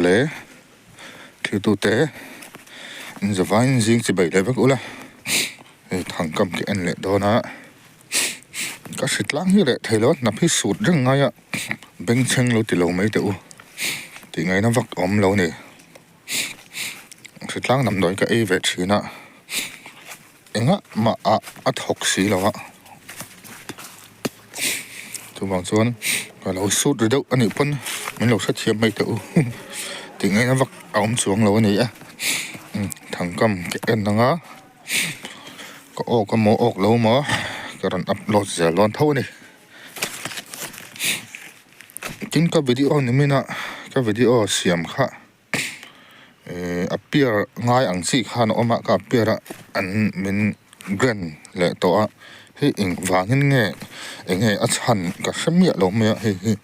Awle thiltute in zavaiin zing chi beih leh vek ula hei thangkam khi en leh dawn a ka hri tlang hi reh thei lo a hnap hi sut reng ngai a bengchheng lo ti lo mai teh u tih ngaihna vak a awm lo a ni hri tlang damdawi ka ei ve thin a engah mah ah a thawk si lo a chuvang chuan ka lo sut ri deuh a nih pawn min lo hrethiam mai teh u tih ngaihna vak a awm chuang lo a ni e thangkam ka en ang a ka awk emaw awk lo emaw ka rawn upload zel dawn tho a ni tin ka video ni min a ka video siam kha. Ehh appear ngai ang chi khan a awm a ka appear a an min grant leh tawh a hei engvangin nge eng nge a chhan ka hre miah lo mai a hei hi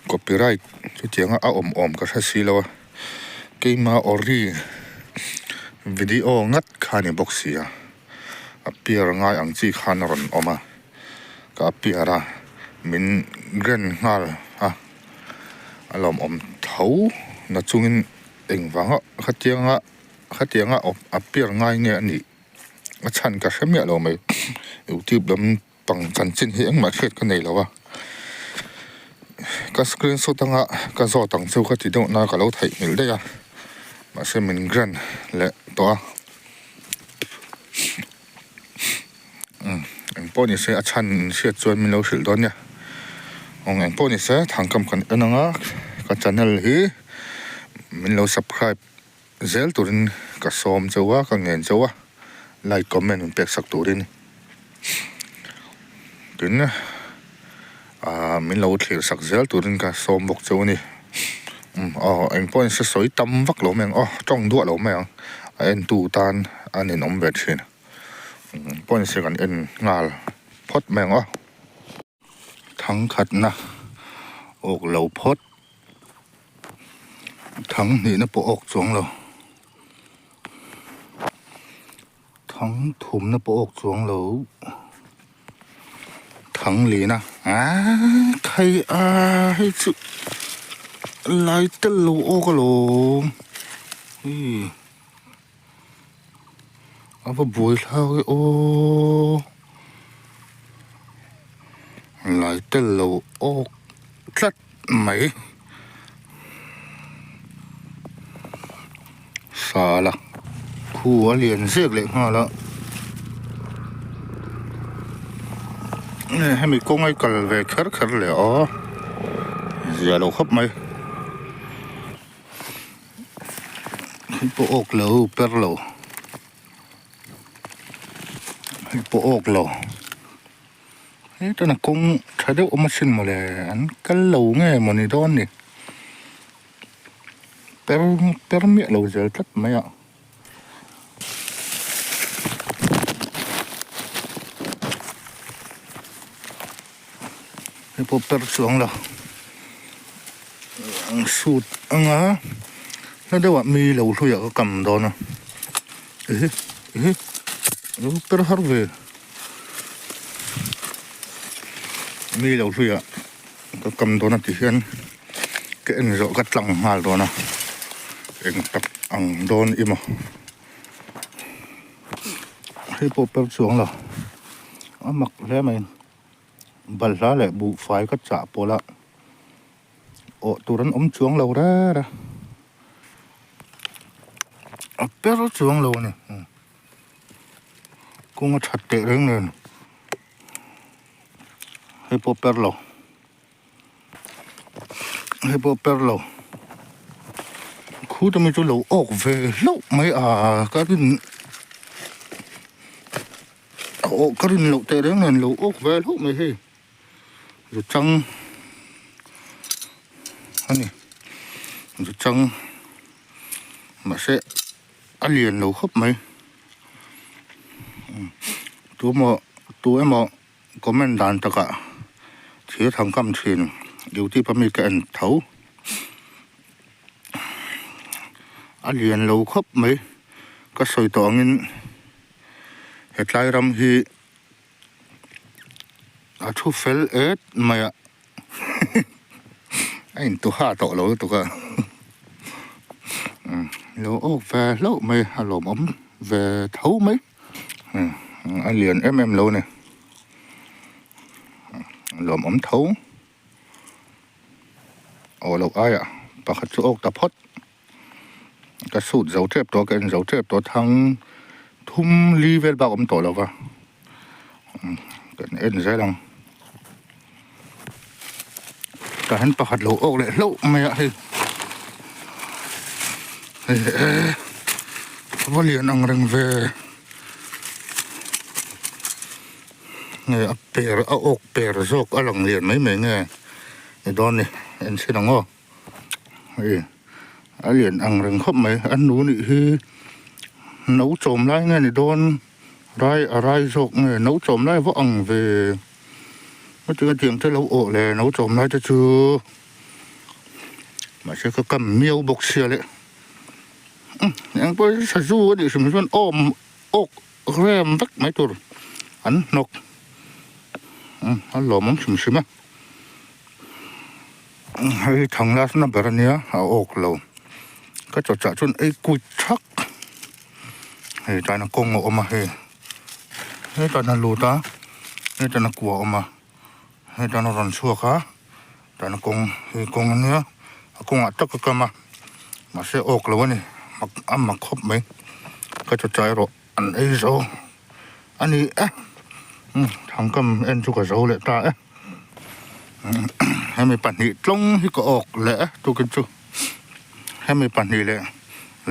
copyright chutianga a awm awm ka hre si lo a keima ori video ngat kha a ni bawk si a appear ngai ang chi khan a rawn awm a ka appear a min grant nghal a. A lawmawm tho na chungin engvanga khatianga khatianga a piar ngai nge a nih a chhan ka hre miah lo mai youtube lam pang chanchin hi engmah hriat ka nei lo a ka screenshot anga ka zawt ang chu ka ti deuh na ka lo theihnghilh daih a mahse min grant leh tawh a Engpawh ni se a chhan hriat chuan min lo hrilh dawn nia. Awng engpawh ni se thangkam kan en ang a, ka channel hi min lo subscribe zel turin ka sawm chauh a, ka ngen chauh a, like comment min pek sak turin. Tin ah min lo thlir sak zel turin ka sawm bawk chauh a ni. Aw engpawh ni se sawi tam vak lo mai ang aw tawng duah lo mai ang a entu tan a ninawm ve thin. Pawh ni se kan en nghal phawt mai ang aw. Thangkhatna awk lo phawt thang hnihna pawh awk chuang lo thang thumna pawh awk chuang lo thang lina aaa khai a hei chu lai tel lo awk alawm hei. A va buai thlak e aw lai tel lo awk tlat mai sala khu a lian zek leh nghal a hemi kawng a kal ve kher kher leh aw zia lo khawp mai. Hei pawh awk lo per lo hei pawh awk lo hetana kawng tha deuh awm asin mawle an kal lo nge mawni dawn ni per per miah lo zel tlat mai a. Hei pawh per chuang lo ang sut anga hla deuhah mi lo hluiah ka kam dawn a ehe ehe lo per har ve mi lo hluiah ka kam dawn a ti hian ka en zawh ka tlang nghal dawn a eng tak ang dawn i maw hei pawh per chuang lo a mak hle mai balhla leh buhfai ka chah pawlh a awh tur an awm chuang lo rêr a a per chuang lo a ni kawng a that teh reng nen. Hei pawh per lo hei pawh per lo khu te mi chu lo awk ve hlauh mai a ka rin a awh ka rin loh teh reng nen lo awk ve hlauh mai hei zu chang a ni zu chang mahse a lian lo khawp mai tu emaw tu emaw comment dan takah thir thang kam thin youtube a mi ka en tho a lian lo khawp mai ka sawi tawh angin hetlai ram hi a thu fel et mai a. A intuha tawh lo lutuk a lo awk ve hlauh mai a lawmawm ve tho mai a lian em em lo a ni a lawmawm tho aw loh aiah pakhat chu awk ta phawt. Ka sut zo tep tawh a ka en zo tep tawh a thang thum li vel bak a awm tawh lo va kan en zel ang tah hian pakhat lo awk leh hlauh mai a hei hei a va lian ang reng ve nge a per a awk per zawk a lang lian mai mai nge ni dawn ni en chhin ang aw. Hei a lian ang reng khawp mai a nu nih hi no chawm lai nge ni dawn rai a rai zawk nge no chawm lai vawh ang ve hetiang a tiang te lo awh leh no chawm lai te chu mahse ka kam miau bawk sia le eng pawh hi sazu a nih hrim chuan awm awk rem vek mai tur an hnawk a lawmawm hrim hrim a. Hei thang last na ber ania a awk lo ka chaw chah chuan ei kuit thak hei tana kawng a awm a hei hetana lut a hetana kua a awm a hetana rawn chhuak a tana kawng hei kawng ania a kawngah tak a kam a mahse a awk lo a ni a mak khawp mai ka chaw chah erawh an ei zo a ni e thangkam en chu ka zo leh ta e. Hemi pahnih tlawng hi ka awk leh a tukin chu hemi pahnih leh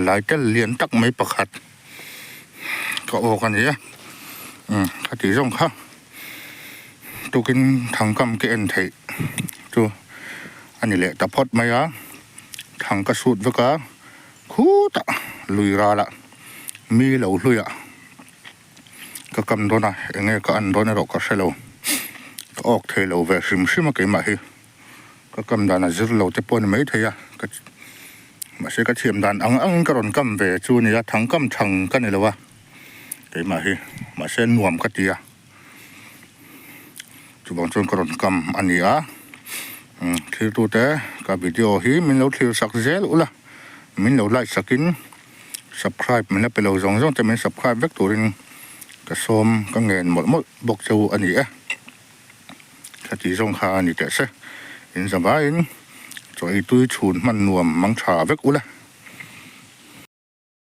laitel lian tak mai pakhat ka awk a ni a umm ka tih zawng kha tukin thangkam ka en theih chu a ni leh ta phawt mai a thang ka sut vek a khutah lui ralah mi lo hluiah. Ka kam dawn a, enge ka an dawn erawh ka hre lo. Ka awk thei lo ve hrim hrim a keimah hi. Ka kam dan a zir lo te pawh a ni maithei a, ka mahse ka thiam dan ang angin ka rawn kam ve chu a nia, thang kam thang ka ni lo a keimah hi, mahse nuam ka ti a. Chuvang chuan ka rawn kam a ni a, thiltute ka video hi min lo thlir sak zel ula, min lo like sakin. Subscribe min la pe lo zawng zawng te min subscribe vek turin ka sawm ka ngen mawlh mawlh bawk cheu a ni e. Khati zawng kha a ni teh se. In zavaiin chaw ei tui chhun hman nuam mang tha vek ula.